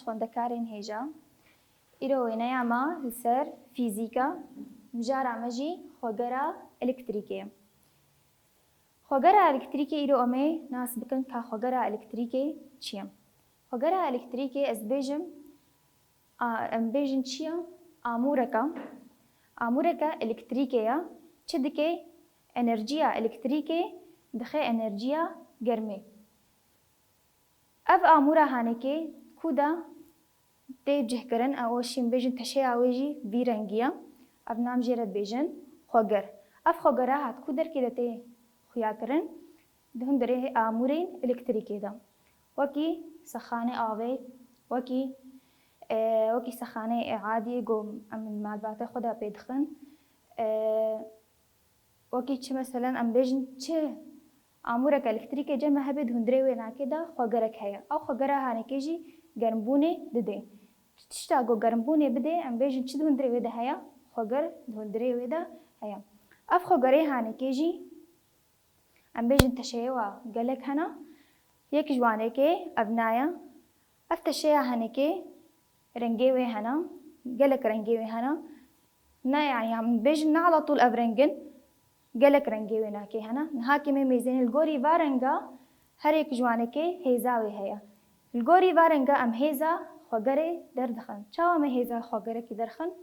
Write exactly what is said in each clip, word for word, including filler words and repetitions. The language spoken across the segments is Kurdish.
Xwendekarên hêja, îro wêneya me li ser fîzîk e, mijara me jî xwegera elektrîkê ye. Xwegera elektrîkê îro em ê nas bikin ka xwegera elektrîkê çi ye? Xwegera elektrîkê ez bêjim, a, em bêjin çi ye? Amûrek e. Amûreke elektrîkê ye. Çi dike? Enerjiya elektrîkê dixe enerjiya germê. Ev amûra hanekê ku de tê cihkirin, ew şîn bêjin teşeya wê jî vî rengî ye. Ev nam jê re dibêjin xweger. Ev xwegera hat ku derkê de tê xuya kirin, di hundirê amûrên elektrîkê de. Wekî sexanê avê, wekî, e, wekî sexanê adî ku em li malbatê xwe de pê dixin. E, Wekî çi, meselen, em bêjin çi amûrek elektrîkê cem me hebe di hundirê wênakê de xwegerek heye. Ew xwegera hanekê jî germbûnê dide. Tişta ku germbûnê bide, em bêjin çi di hundirê wê de heye? Xweger di hundirê wê de heye. Ev xwegerê hanekê jî em bêjin teşeyê wa gelek hene. Yek ji wanekê ev naya. Ev teşeya henekê rengê wê hene, gelek rengê wê hene. Ne, yani, em bêjin ne ala tûl ev rengin, gelek rengê wê nakê hene. Niha kê me mêzêne li gorî va renga her yek ji wanekê hêza wê heye. Li gorî va renga em hêza xwegerê derdixin. Çawa me hêza xwegerekî derxin?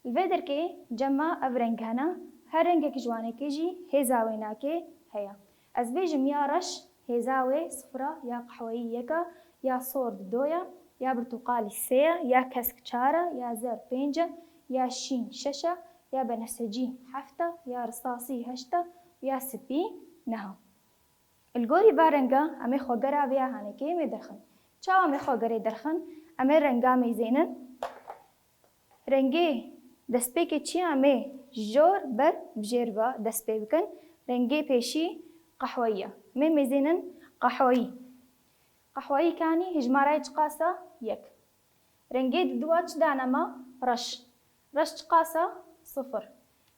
Li vê derkê cema ev reng hene, her rengek ji wanekê jî hêza wênakê heye. Ez bêjim ya reş hêza wê sifir e, ya qehweyî yek e, ya sor di do ye, ya birtûqalî sê ye, ya kesk çar e, ya zer pênc e, ya şîn şeş e, ya benesecî heft e, ya ristasî heşt e, ya spî neh e. Li gorî va renga em ê xwegera vê ya hanekê em ê derxin. Çawa em ê xwegerê derxin? Em ê renga mêzênin. Rengê destpêkê çi ye? Em ê ji jor ber bi jêr ve dest pê bikin. Rengê pêşî qehweyî ye. Em ê mêzênin qehweyî. Qehweyî kanî hijmarayê çiqas e? Yek. Rengê diduwa çi dane me? Reş. Reş çiqas e? Sifir.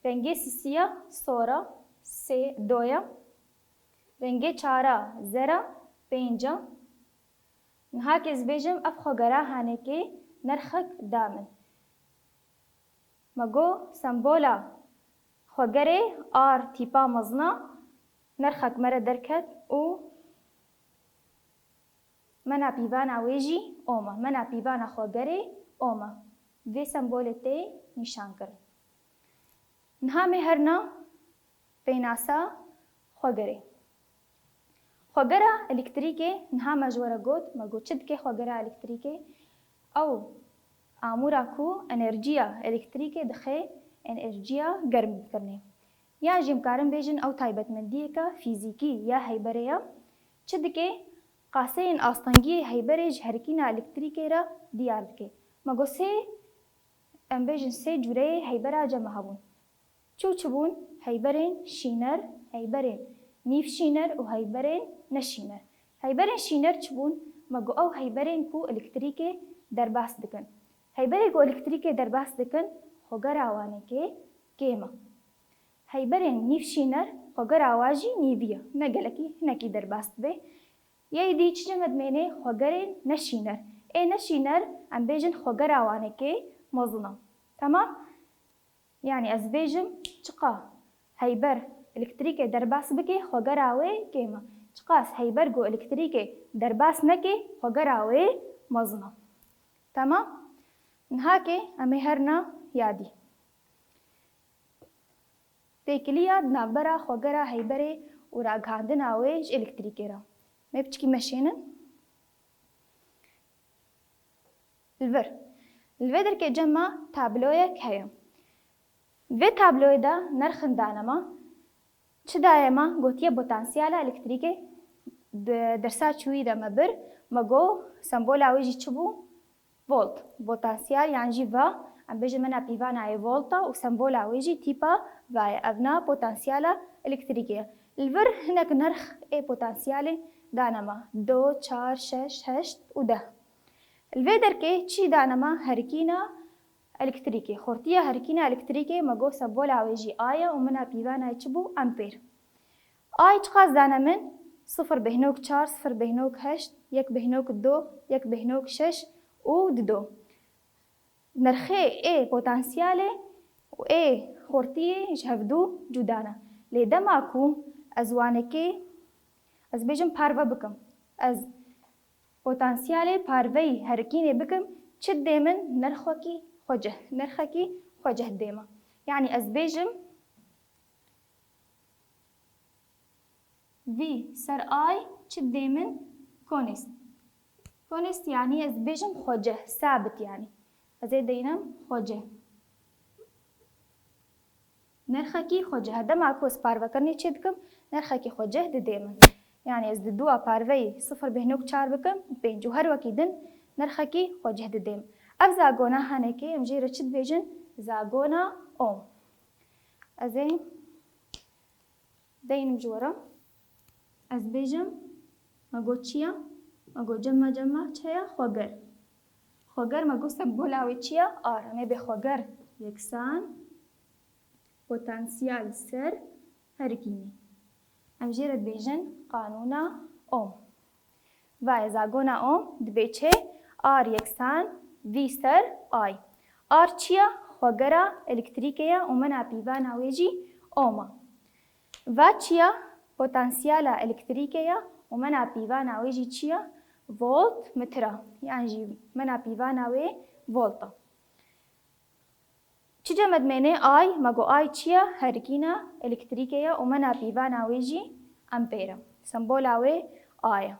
Rengê sisî ye? Sor e. Sê, do ye. Rengê çar e? Zer e. Pênc e. Niha kê ez bêjim, ev xwegera hanekê nerxek da min. Me got, sembola xwegerê R tîpa mezin e, nerxek me re derket û mena pîvana wê jî om e. Mena pîvana xwegerê om e. Vê sembolê tê nîşan kirin. Niha me herna pênasa xwegerê. Xwegera elektrîkê niha me ji we re got, me got çi dike xwegera elektrîkê? Ew amûra ku enerjiya elektrîkê dixe enerjiya germkirinê. Yan jî em karin bêjin ew taybetmendiyeke fîzîkî ya heyberê ye. Çi dike? Qaseyên astengiyê heyberê ji herikîna elektrîkê re diyar dike. Me got sê, em bêjin sê cûreyê heybera cem me hebûn. Çi û çi bûn? Heyberên şîner, heyberên nîv şîner û heyberên neşîner. Heyberên şîner çi bûn? Me got ew heyberên ku elektrîkê derbas dikin. Heyberê ku elektrîkê derbas dikin, xwegera wanekê kêm e. Heyberên nîv şîner, xwegera wa jî nîvî ye. Ne gelekî, hinekî derbas dibe. Yê dî çi cem me dimêne? Xwegerên neşîner. Ê neşîner, em bêjin xwegera wanekê mezin e. Temam? Yanî ez bêjim, çiqa heyber elektrîkê derbas bike, xwegera wê kêm e. Çiqas heyber ku elektrîkê derbas neke, xwegera wê mezin e. Temam? Niha kê em ê herna yadî. Têkiliya di navbera xwegera heyberê û ragihandina wê ji elektrîkê re. Me piçkî meşênin. Li vir. Li vê derkê cem me tabloyek heye. Li vê tabloyê de nerxin dane me. Çi daye me? Gotiye potansiyela elektrîkê. Di dersa çûyî de me bir. Me got sembola wê jî çi bû? Volt. Potansiyel yan jî va, em bêjin mena pîvana yê volt e û sembola wê jî tîpa va ye. Ev na potansiyela elektrîkê ye. Li vir hinek nerx ê potansiyelê dane me. Do, çar, şeş, heşt û deh. Li vê derkê çi dane me? Herikîna elektrîkê. Xurtiya herikîna elektrîkê me got sembola wê jî A ye û mena pîvana yê çi bû? Ampêr. Ay çiqas dane min? Sifir bêhnok çar, sifir bêhnok heşt, yek bêhnok do, yek bêhnok şeş û dido. Nirxê ê potansiyalê û ê xortiyê ji hevdû cuda ne. Lê dema ku ez wanekê, ez bêjim parve bikim, ez potansiyalê parveyî herikînê bikim, çi didê min? Nirxekî xwecih, nirxekî xwecih didê min. Yanî ez bêjim V ser I çi didê min? Konist. Konist yanî ez dibêjim xwecih, sabit yanî. Ez ê deynim xwecih. Nirxekî xwecih. Dema ku ez parvekirinê çê dikim, nirxekî xwecih didê min. Yanî ez di dua parveyî sifir bêhno ku çar bikim, pênc û her wekî din nirxekî xwecih didê min. Ev zagona henekê em jê re çi dibêjin? Zagona ohm. Ez ê deynim ji we re. Ez bêjim, me got çi ye? Me got cema cema çi ye? Xweger. Xweger me got sembola wê çi ye? R. Em ê bê xweger yeksan potansiyal ser herikînê. Em jê re dibêjin qanûna ohm. Va ye zagona ohm dibê çi? R yeksan V ser I. R çi ye? Xwegera elektrîkê ye û mena pîvana wê jî ohm e. Va çi ye? Potansiyala elektrîkê ye û mena pîvana wê jî çi ye? Voltmetre. Yan jî mena pîvana wê volt e. Çi cem e dimêne? I, me got I çi ye? Herikîna elektrîkê ye û mena pîvana wê jî ampêr e. Sembola wê A ye.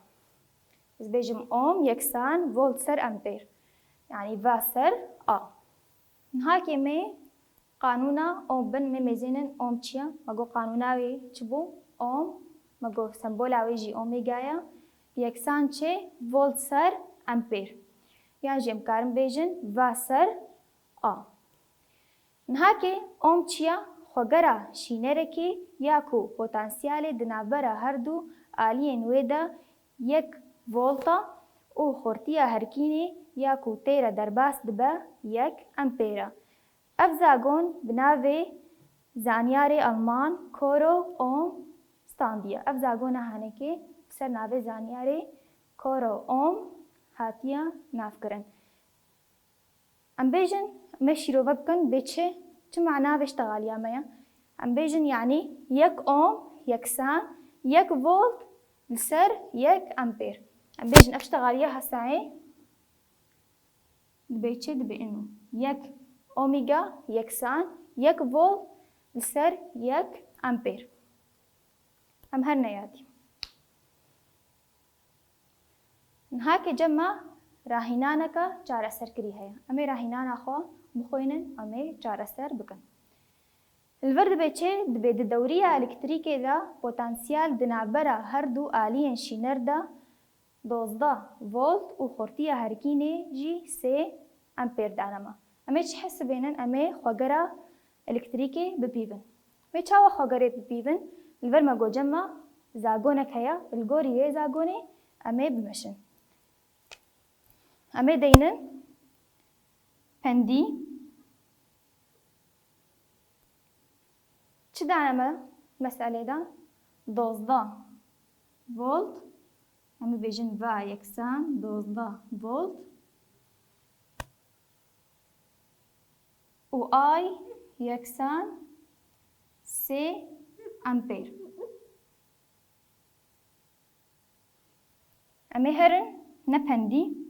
Ez bêjim ohm yeksan volt ser ampêr. Yanî V ser A. Niha kê me qanûna ohm bin, me mêzênin ohm çi ye? Me got qanûna wê çi bû? Ohm, me got sembola wê jî omega ye. Yeksan çi? Volt ser ampêr. Yan jî em karin bêjin V ser A. Niha kê ohm çi ye? Xwegera şînerekê ya ku potansiyalê di navbera her du aliyên wê de yek volt e û xurtiya herkînê ya ku tê re derbas dibe yek ampêr e. Ev zagon bi navê zanyarê Alman Coro Ohm standiye. Ev zagona henekê bi ser navê zanyarê Coro Ohm hatiye navkirin. Em bêjin, me şîrove bikin, bê çi, çi mana vê ştexaliya me ye? Em bêjin, yanî yek ohm yeksan yek volt li ser yek ampêr. Em bêjin, ev ştexaliya hesayê dibê çi? Dibê ino. Yek omega yeksan yek volt li ser yek ampêr. Em her neyadî. Niha kê cem me rahînaneke çareserkirî heye. Em ê rahînana xwe bixwînin, em ê çareser bikin. Li vir dibê çi? Dibê di dewriya elektrîkê de potansiyel di navbera her du aliyên şîner de dozdeh volt û xurtiya herkînê jî sê ampêr dane me. Em ê çi hesibênin? Em ê xwegera elektrîkê bipîvin. Wê çawa xwegerê bipîvin? Li vir me got cem me zagonek heye, li gorî wê zagonê em ê bimeşin. Em ê deynin pendî. Çi dane me meselê de? Dozdeh volt. Em ê bêjin V yeksan dozdeh volt. Û I yeksan sê ampêr. Em ê herin ne pendî.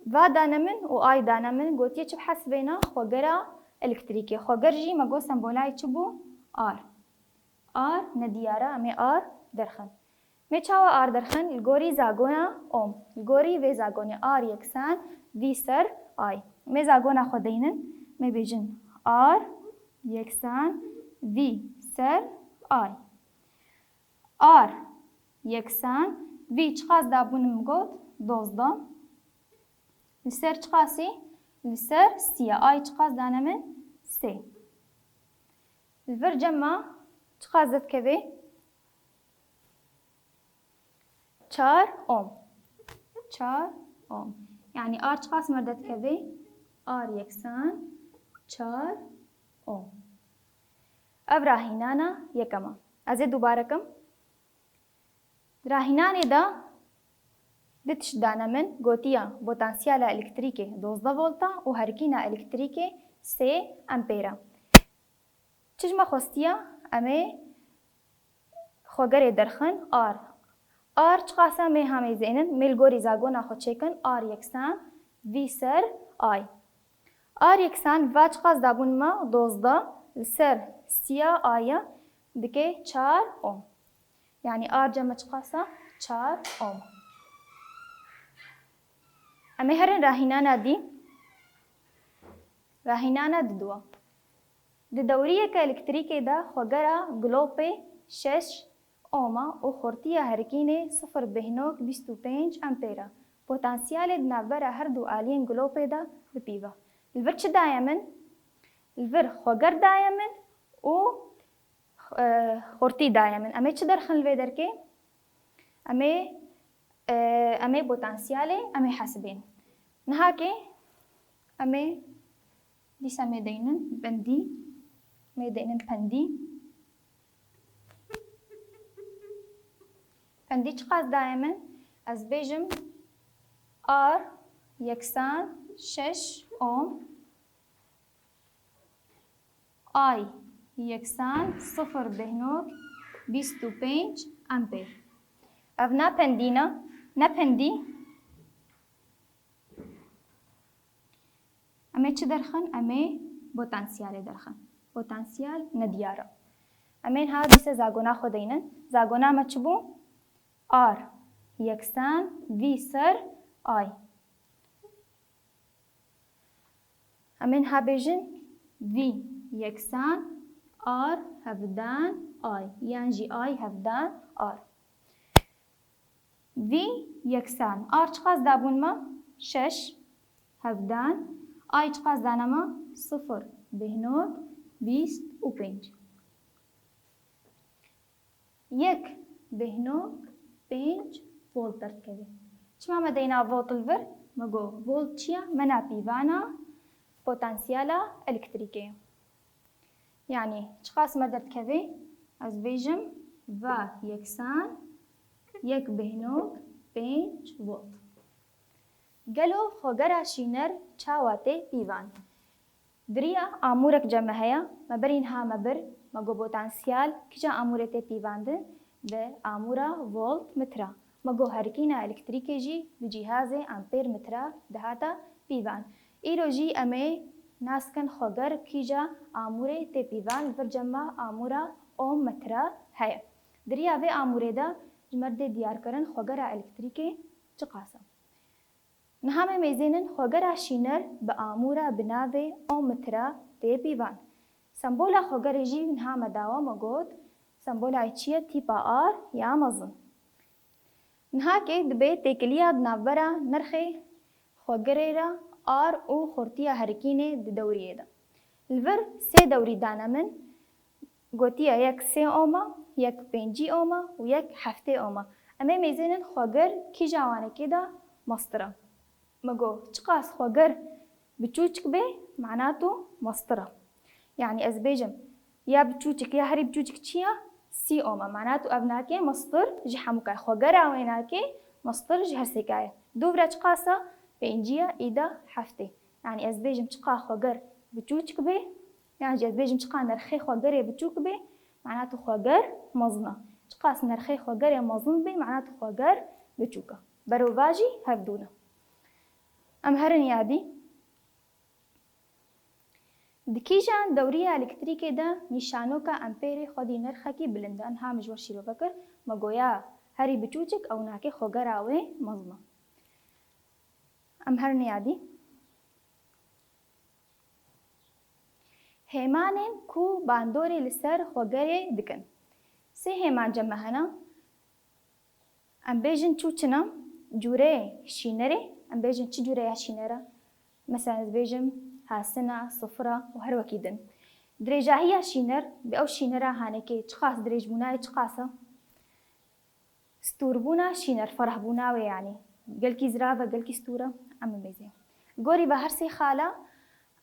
Va dane min û I dane min, gotiye çi bihesibêne? Xwegera elektrîkê. Xweger jî me got sembolayê çi bû? R. R nediyar e, em ê R derxin. Mê çawa R derxin? Li gorî zagona ohm. Li gorî vê zagonê R yeksan V ser I. Mê zagona xwe deynin. Mê bêjin R yeksan V ser I. R yeksan V çiqas dabûn min got? Dozdeh. Li ser çiqasî? Li ser sî ye. I çiqas dane min? Sê. Li vir cem me çiqas derdikeve? Çar ohm. Çar ohm. Yanî R çiqas me derdikeve? R yeksan çar ohm. Ev rahînana yekem e. Ez ê dubare kim. Di rahînanê de du tişt dane min, gotiya potansiyela elektrîkê dozdeh volt a û herikîna elektrîkê sê ampêr e. Çi ji me xwestiya? Em ê xwegerê derxin R. R çiqas e, em ê ha mêzênin, em ê li gorî zagona xwe çêkin, R yeksan V ser I. R yeksan va çiqas dabûn me? Dozdeh, li ser sîya I ye, dike çar ohm. Yanî R cem me çiqas e? Çar ohm. Em ê herin rahînana dî. Rahînana didua. Di dewriyeke elektrîkê de xwegera gulopê şeş ohm e û xurtiya herikînê sifir bêhnok bîst û pênc ampêr e. Potansiyelê di navbera her du aliyên gulopê de bi pîv e. Li vir çi daye min? Li vir xweger daye min û, e, xurtî daye min. Em ê çi derxin li vê derkê? Em ê, e, em ê potansiyelê em ê hesibên. Nihakê em ê dîsa em ê deynin bendî, em ê deynin pendî. Pendî çiqas daye min? Ez bêjim R yeksan şeş ohm, I yeksan sifir bêhnok bîst û pênc ampêr. Ev ne pendî ne, ne pendî. Em ê çi derxin? Em ê potansiyelê derxin. Potansiyel nediyar e. Em ê niha dîsa zagona xwe deynin. Zagona me çi bû? R yeksan V ser I. Em ê niha bêjin V yeksan R hevdan I, yan jî I hevdan R. V yeksan. R çiqas dabûn me? Şeş, hevdan. I çiqas dane me? Sifir bêhnok bîst û pênc. Yek bêhnok pênc volt derdikeve. Çima me deyna volt li vir? Me got volt çi ye? Mena pîvana potansiyela elektrîkê ye. Yanî çiqas me derdikeve? Ez bêjim V yeksan yek bêhnok pênc volt. Gelo xwegera şîner çawa tê pîvan? Di riya amûrek cem me heye, me berî niha me bir, me got potansiyel kîja amûrê tê pîvandin? Di amûra voltmetra. Me got herikîna elektrîkê jî di cîhazê ampêrmetra dihata pîvan. Îro jî em ê nas kin xweger kîja amûrê tê pîvan, li vir cem me amûra ohmmetra heye. Di riya vê amûrê de ji me re dê diyarkirin xwegera elektrîkê çiqas e. Niha em ê mêzênin xwegera şîner bi amûra bi navê ohmmetra tê pîvan. Sembola xwegerê jî niha me dawa, me got, sembola wê çi ye? Tîpa R ya mezin. Nihakê dibe têkiliya di navbera nirxê xwegerê re R û xurtiya herikînê di dewriyê de. Li vir sê dewrî dane min, gotiye yek sê ohm e, yek pêncî ohm e û yek heftê ohm e. Em ê mêzênin xweger kîja wanekê de mestir e. Me got, çiqas xweger biçûçik bê, manato mestir e. Yanî ez bêjim, ya biçûçik ya herî biçûçik çi ye? Sî ohm e. Manato ev nake mestir ji hemûka ye. Xwegera wê nake mestir ji her sêka ye. Dûv re çiqas e? Pêncî ye, îda heftê. Yanî ez bêjim çiqas xweger biçûçik bê, yan jî ez bêjim çiqas nirxê xwegerê biçûk bê, manato xweger mezin e. Çiqas nirxê xwegerê mezin bê, manato xweger biçûk e. Berovajî hevdû ne. Em herin yadî. Di kîjan dewriya elektrîkê de nîşanoka ampêrê xwedî nirxekî bilind e? Niha min ji we şîrove kir, me goya herî biçûçik ew nake xwegera wê mezin e. Em herin yadî. Hêmanên ku bandorê li ser xwegerê dikin. Sê hêman cem me hene. Em bêjin çû çi ne? Cûreyê şînerê. Em bêjin çi cûreya şîner e? Mesela ez bêjim hasina, sifira û her wekî din. Dirêjahiya şîner, bi ew şînera hanekê çiqas dirêjbûna wê çiqas e? Stûrbûna şîner, ferehbûna wê yanî. Gelkî zirav e, gelkî stûr e, em bimêzin. Gorî ve her sê xala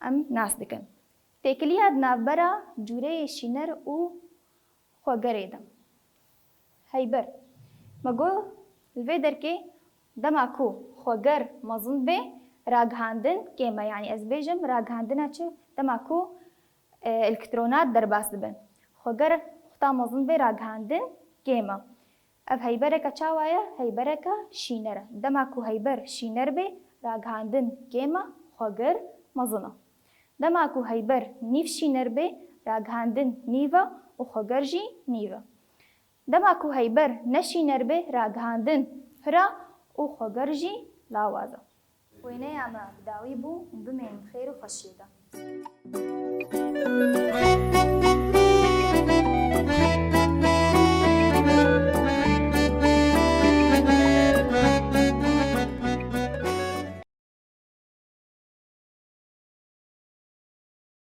em nas dikin. Têkiliya di navbera cûreyê şîner û xwegerê de. Heyber. Me got, li vê derkê dema ku xweger mezin be, ragihandin kêm e. Yanî ez bêjim, ragihandina çi? Dema ku, e, elektronat derbas dibin. Xweger xweta mezin be, ragihandin kêm e. Ev heybereke çawa ye? Heybereke şîner e. Dema ku heyber şîner be, ragihandin kêm e, xweger mezin e. Dema ku heyber nîv şîner be, ragihandin nîv e û xweger jî nîv e. Dema ku heyber ne şîner be, ragihandin pir e û xweger jî lawaz e. Wêneya me bi dawî bû û bimînin xêr û xweşiyê de.